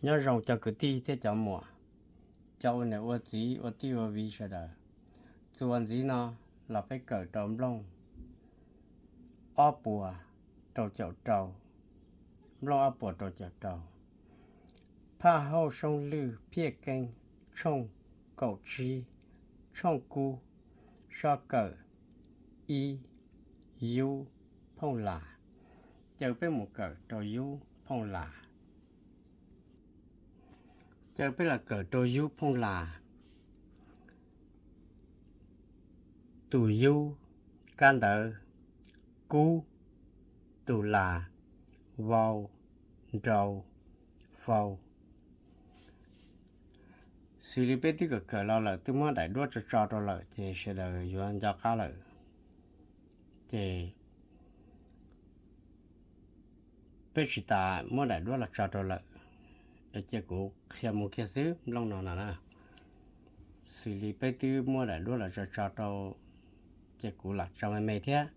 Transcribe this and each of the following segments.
Nyob zoo cov kwv tij thiab cov muam, cov ua niam ua txiv ua tij ua viv sawv daws. Txuas ntxiv no los peb kawm rau nplooj ob puas rau caum rau, nplooj ob puas rau caum rau. Phaj Hauj Soob Lwj Phiaj Keeb tshooj kaum tsib, tshooj kub, sob kawm ib, yub phooj las. Caw peb mus kawm rau yub phooj las. Caw peb los kawm rau yub phooj las. Tus yub, kab ntawv kub, tus las vau, nrau, fau. Xws li peb twb kawm kawm los lawm, twb muab daim duab tso tso rau lawm ces sawv daws yuav nco qab lawm. Ces peb tsis tas muab daim duab los tso rau lawm, cia kuv qhia mus kiag xwb nplooj no no na. Xws li peb twb muab daim duab los tso tso rau, ces kuv lam tso me me thiab,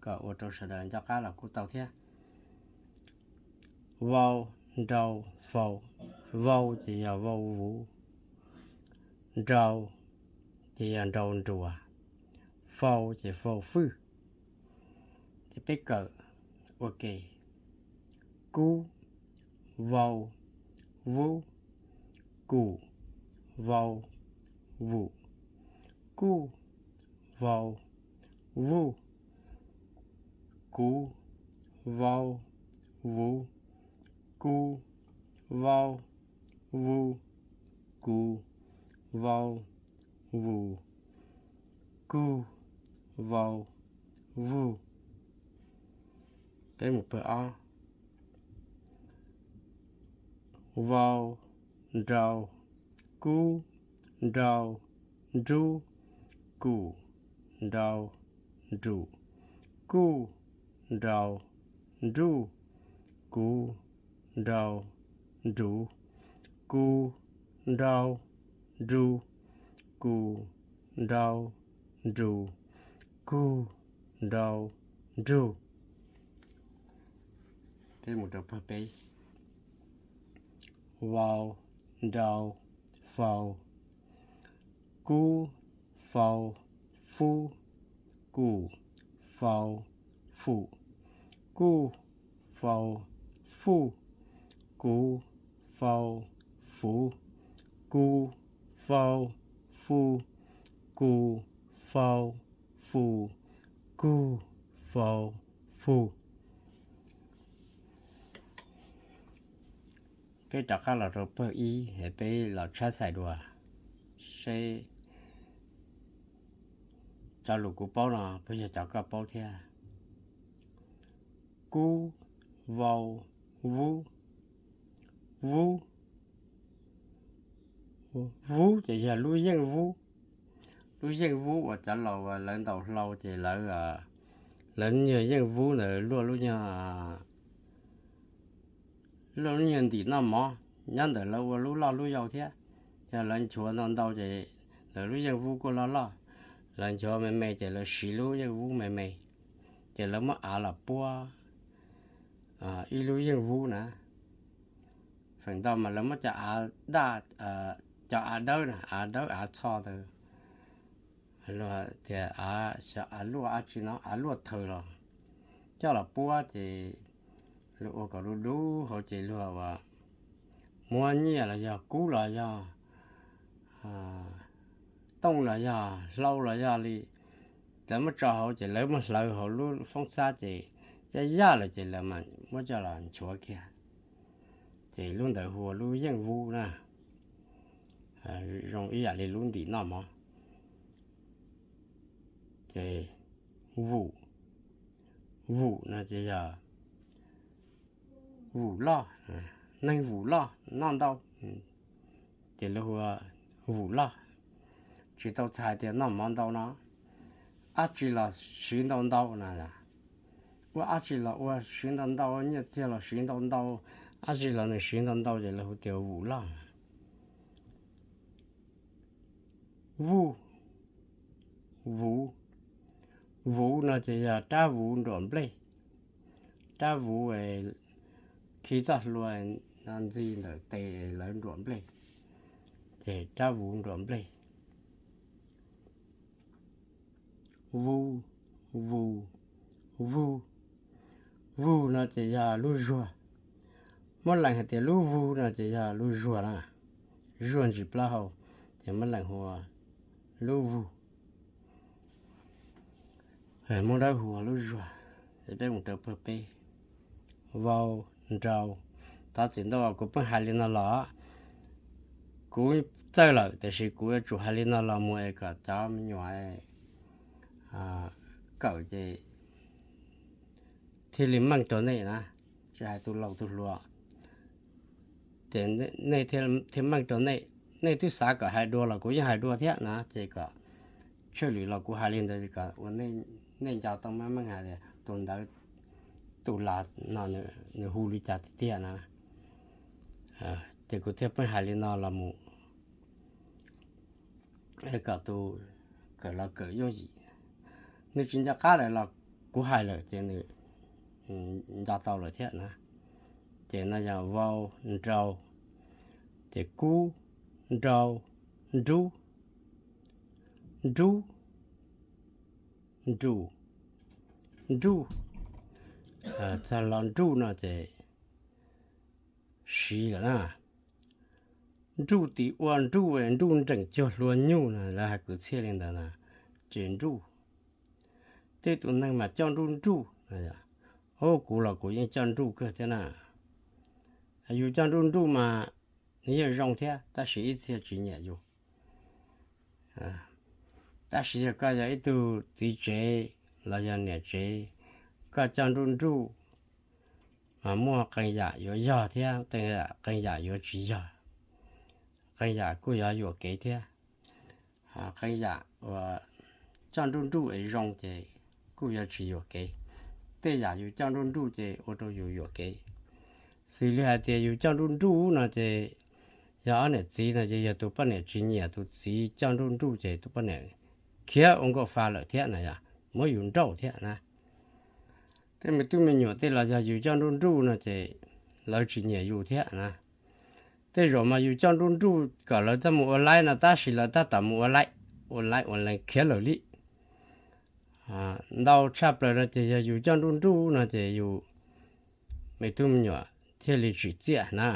kom ua rau sawv daws nco qab los kuj tau thiab. Vau, nrau, fau. Vau ces yog vau vuv, nrau ces yog nrau nruas, fau ces fau fwj. Ces peb kawm ua ke: kub, vau, vub, kum, vau, vum, kuj, vau, vuj, kuv, vau, vuv, kuv, vau, vuv, kuv, vau, vus, kuj, vau, vug. Peb mus pawg ob: vau, nrau, kub, nrau, nrub, kum, nrau, nrum, kuj, nrau, nruj, kuv, nrau, nruv, kuv, nrau, nruv, kum, nrau, nruv, kug, nrau, nrug. Peb mus rau pawg peb: vau, nrau, fau, kub, fau, fub, kum, fau, fum, kuj, fau, fuj, kuv, fau, fuv, kug, fau, fug, kug, fau, fus, kug, fau, fug. Peb rov qab los rau pawg ib es peb los tshab xais dua seb cov lus kuv paub no puas yog cov koj paub thiab. Kub, vau, vub, vub. Vub ces yog lub yeej vub. Lub yeej vub uas cov laus lawv ntaus hlau ces lawv, lawv nyuag yeej vub ntawd luaj lub nyuag, luaj lub nyuag ntim noj mov, nyob ntawm lawv ua lub loj lub yau thiab. Yog lawv nchuav ntau ntau ces lawv lub yeej vub kuj loj loj. Lawv nchuav me me ces lawv siv lub yeej vub me me, ces lawv muab av los puab ib lub yeej vub na. Feem ntau mas lawv muab cov av daj, cov av dawb na, av dawb av txho ntawd, luag tias av, xyov av luaj dab tsi no, av luaj thawm los coj los puab ces luag ua kom du du hauv ces luag ua muab nyiaj los yog kub los yog tooj los yog hlau los yog li, lawv muab tso hauv ces lawv muab hlawv hauv lub foob xab ces yaj yaj lawm ces lawv mas muab coj los nchuav kiag. Ces lub ntawd hu ua lub yeej vub na, zoo ib yam li lub ntim noj mov. Ces vum, vum no ces yog vum loj, neeg vum loj noj ntau, ces lawv hu ua vum loj. Tsis tau txhais tias noj mov ntau no, dab tsi los siv ntau ntau na. Ua dab tsi los ua siv ntau ntau, nyiaj txiag los siv ntau ntau, dab tsi los nws siv ntau ntau ces lawv hu tias vum loj. Vuj, vuv, vuv no ces yog rab vuv nruam nplej. Rab vuv khi txoj hlua no ntxig ntawm tes lawv nruam nplej, ces rab vuv nruam nplej. Vuv, vus, vug. Vug no ces yog lub zuag. Muab lees hais tias lub vug no ces yog lub zuag na, zuag ntsis plaub hau, ces muab lees hu ua lub vug. Muab dawb hu ua lub zuag. Peb mus rau pawg peb. Vau, nrau. Thov txim ntau, kuv pheej hais li no los, kuv txawj lawm tiam sis kuv yuav tsum hais li no los mus es kom cov me nyuam kawm ces thiaj li meej rau nej na. Tsis hais tus laus tus hluas ces nej thiaj meej rau nej. Nej twb xav kom hais dua los kuv yeej hais dua thiab na, ces kom tshwj lwm los kuv hais li ntawd kom ua nej nco tau meej meej hais tias tus ntawd, tus las no nws hu li cas tiag tiag na. Ces kuv thiaj pheej hais li no los mus kom tus kawm los kawm yooj yim. Nws tsis nco qab lawm los kuv hais lawm ces nws nco tau lawm thiab na. Ces no yog vau, nrau, ces kub, nrau, nrub, nrub, nruj, nruj. Txog los nruj no ces siv lawm na. Nruj tim ua nruj, nruj nreem cuag hlua nyuj no lawv hais kwv txhiaj li ntawd na, ces nruj. Tej tus neeg mas coj nruj nruj, o kuv los kuv yeej coj nruj kawg thiab na. Yus coj nruj nruj mas nws yeej zoo thiab tab sis ib txhia tsis nyiam yus. Tab sis yog koj yog ib tug txiv tsev los yog niam tsev, koj coj nruj nruj mas muaj qee yam yuav yog thiab qee yam yuav tsis yog, qee yam kuj yuav yuam kev thiab. Qee yam uas coj nruj nruj es zoo ces kuj yuav tsis yuam kev. Tej yam yus coj nruj nruj ces ua rau yus yuam kev. Xws li hais tias yus coj nruj nruj no ces yog ob niam txiv no ces yog tus poj niam tsis nyiam tus txiv coj nruj nruj ces tus poj niam khiav ua nkauj fa lawm thiab na, yog muab yus nrauj thiab na. Tej me tub me nyuam tej los yog yus coj nruj nruj no ces lawv tsis nyiam yus thiab na. Tej zaum mas yus coj nruj nruj kom lawv txhob mus ua laib no tab sis lawv tab tom mus ua laib, ua laib ua lees khiav lawm li. Ntau tshaj plaws no ces yog yus coj nruj nruj no ces yus me tub me nyuam thiaj li tsim txiaj na.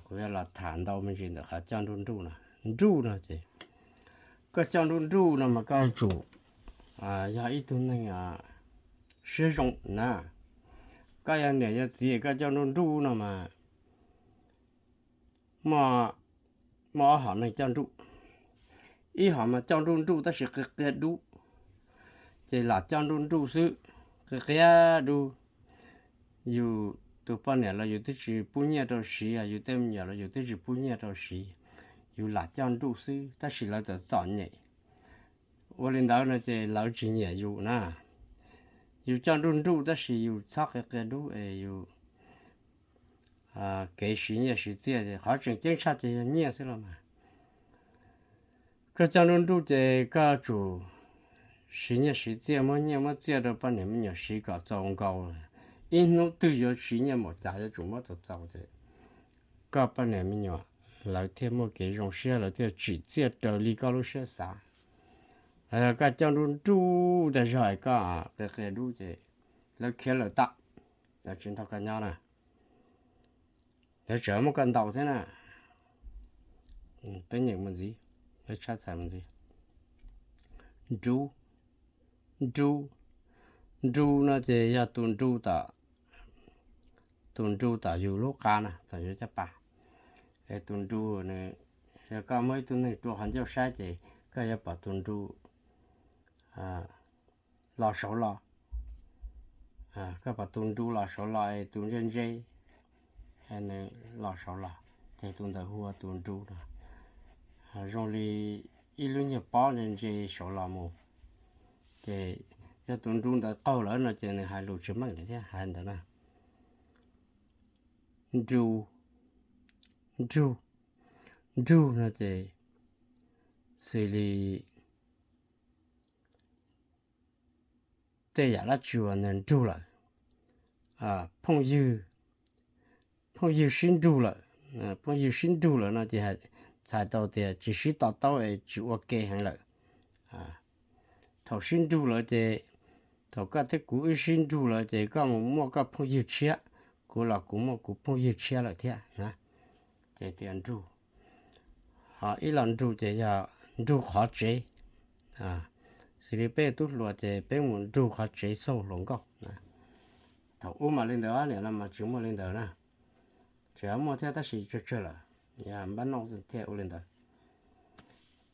Kuv yuav los tham ntau me ntsis ntawm qhov coj nruj nruj no. Nruj no ces koj coj nruj nruj no mas koj yuav tsum yog ib tug neeg siab zoo na. Koj yog niam yog txiv koj coj nruj nruj no mas muaj ob hom neeg coj nruj. Ib hom mas coj nruj nruj tab sis qia qia dub, ces lam coj nruj nruj xwb, qia qia dub. Yus tus poj niam los yus twb tsis pub nyiaj rau siv, yus tej me nyuam los yus twb tsis pub nyiaj rau siv, yus lam coj nruj xwb tab sis lawv txom txom nyem. Ua li ntawd no ces lawv tsis nyiam yus na. Yus coj nruj nruj tab sis yus txhob qia qia dub es yus kev siv nyiaj siv txiaj ces qhov tseem ceeb tshaj ces yog nyiaj xwb los mas. Koj coj nruj nruj ces koj tsum siv nyiaj siv txiaj, muab nyiaj muab txiaj rau poj niam me nyuam siv kom txaus nkaus. Ib hnub twg yuav siv nyiaj npaum cas yuav tsum muab txaus txaus ces koj poj niam me nyuam lawv thiaj muaj kev zoo siab, lawv thiaj tsim txiaj raws li koj lub siab xav. Koj coj nruj nruj tag zog es koj qia qia dub ces lawv khiav lawm tag, lawv tsis nrog koj nyob na. Lawv tseem muab koj ntaus thiab na. Peb nyeem mus ntxiv, peb tshab txhais mus ntxiv. Nrub, nrub, nrub no ces yog tus nru tom, tus nru tom yus lub qa na, tom yus caj pas. Es tus nru, yog koj muab ib tug neeg rua qhov ncauj saib ces koj yuav pom tus nru los saud los. Koj pom tus nru los saud los es tus ntse ntse nws los saud los, ces tus ntawd hu ua tus nru no. Zoo li ib lub nyuag pob ntse ntse saud los mus. Ces yog tus nru ntawd qaug lawm no ces nws hais lus tsis meej lawm thiab, hais ntawd na. Nru, nrug, nrug no ces xws li tej yam dab tsi uas nws nrug lawm, phooj ywg, phooj ywg sib nrug lawm. Phooj ywg sib nrug lawm no ces txhais tau tias tsis sib to taub es tsis ua ke heev lawm. Thaum sib nrug lawm ces, thaum koj thiab kuv wb sib nrug lawm ces koj mus muaj koj phooj ywg tshiab, kuv los kuv muaj kuv phooj ywg tshiab lawm thiab na. Ces tias nrug, ho ib los nrug ces yog nrug qhov tsev. Xws li peb tub hluas ces peb mus nrug qhov tsev xauj hluas nkauj. Thaum ub mas li ntawd, nim no mas tsis muaj li ntawd na. Tseem muaj thiab tab sis tsawg tsawg lawm, yog npab noj thiaj ua li ntawd.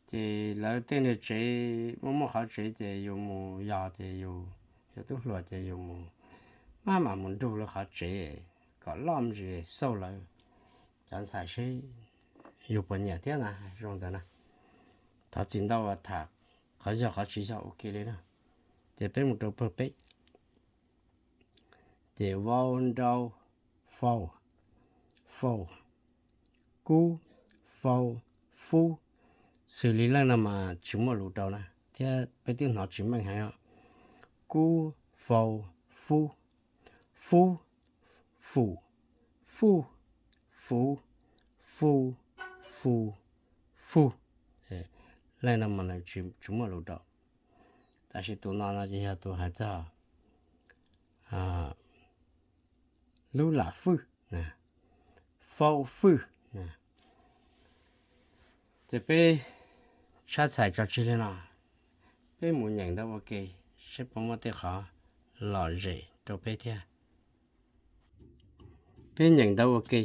Ces lawv tej niag tsev muaj muaj qhov tsev ces yus mus yos ces yus, yus tub hluas ces yus mus, maj mam mus nrug lawv qhov tsev kom loj me ntsis xauj lawv cov ntxhais seb yus puas nyiam thiab na, zoo ntawd na. Thov txim ntau uas tham qhov yog qhov tsis yog ua ke li na. Ces peb mus rau pawg peb. Ces vau, nrau, fau, fau, kub, fau, fub. Xws li leej no mas tsis muaj lus rau na, thiab peb twb hnov tsis meej heev. Kub, fau, fub, fub, fum, fuj, fuv, fu, fu, fug. Leej no mas tsis muaj lus rau. Tab sis tus no no ces yog tus hais txog lub lam fwj, fau fwj. Ces peb tshab txhais tso tseg li no, peb mus nyeem ntawv ua ke, seb puas muaj tej qhov lom zem rau peb thiab. Peb nyeem ntawv ua ke.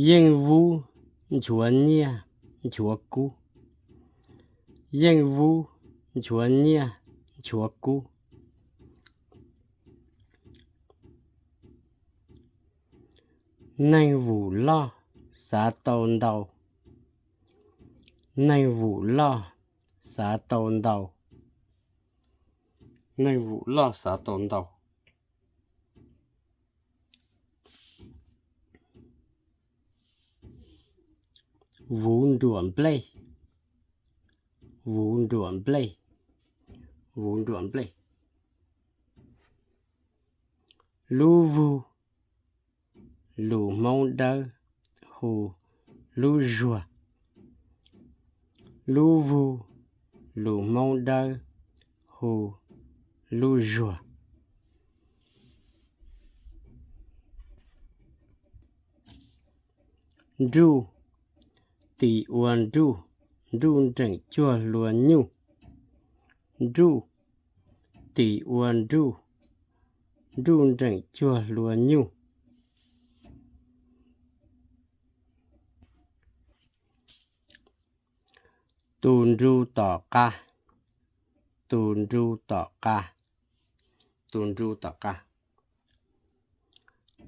Yeej vub, nchuav nyiaj, nchuav kub. Yeej vub, nchuav nyiaj, nchuav kub. Neeg vum loj, xav tau ntau. Neeg vum loj, xav tau ntau. Neeg vum loj, xav tau ntau. Vuv nruam nplej. Vuv nruam nplej. Vuv nruam nplej. Lub vug, lus Hmoob Dawb hu lub zuag. Lub vug, lus Hmoob Dawb hu lub zuag. Nruj, tim ua nruj, nruj nreem cuag hlua nyuj. Nruj, tim ua nruj, nruj nreem cuag hlua nyuj. Tus nru tom qa. Tus nru tom qa. Tus nru tom qa.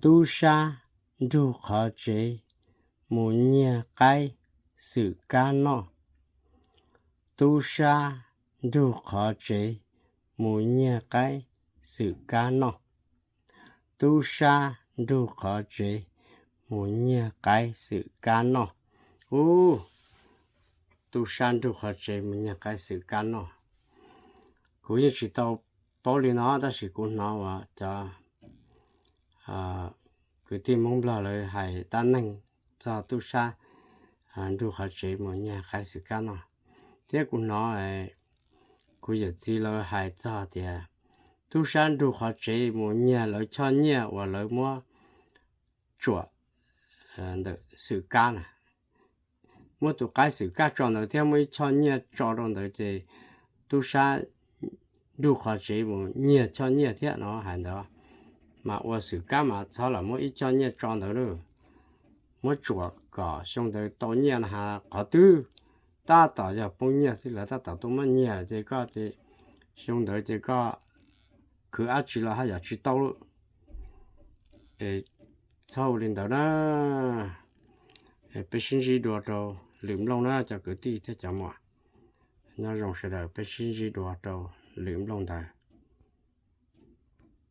Tub sab nrug qhov tsev mus nyiag qaib xwm kab noj. Tub sab nrug qhov tsev mus nyiag qaib xwm kab noj. Tub sab nrug qhov tsev mus nyiag qaib xwm kab noj. Ub, tub sab nrug qhov tsev mus nyiag qaib xwm kab noj. Kuv yeej tsis tau paub li no tab sis kuv hnov uas cov kwv tij Hmoob Nplog lawv hais dab neeg txog tub sab nrug qhov tsev mus nyiag qaib xwm kab noj. Thiab kuv hnov kuv yawm txiv lawv hais txog tias tub sab nrug qhov tsev mus nyiag lawv choj nyiaj uas lawv muab tsuam ntawm xwm kab na. Muab tus qaib xwm kab tso ntawd thiab muab ib choj nyiaj tso rau ntawd ces tub sab nrug qhov tsev mus nyiag choj nyiaj thiab no hais ntawd. Mas ua xwm kab mas txhob lam muab ib choj nyiaj tso ntawd na. Muab tsuam kom xyoo ntawd tau nyiaj no has qhov twg tab tom yog poob nyiaj xwb lawv tab tom tuaj muab nyiag ces koj ces xyoo ntawd ces koj khwv dab tsi los haj yam tsis tau lawm. Es txhob ua li ntawd na. Peb sib ntsib dua rau lwm nplooj na cov kwv tij thiab cov muam. Nyob zoo sawv daws, peb sib ntsib dua rau lwm nplooj ntawd.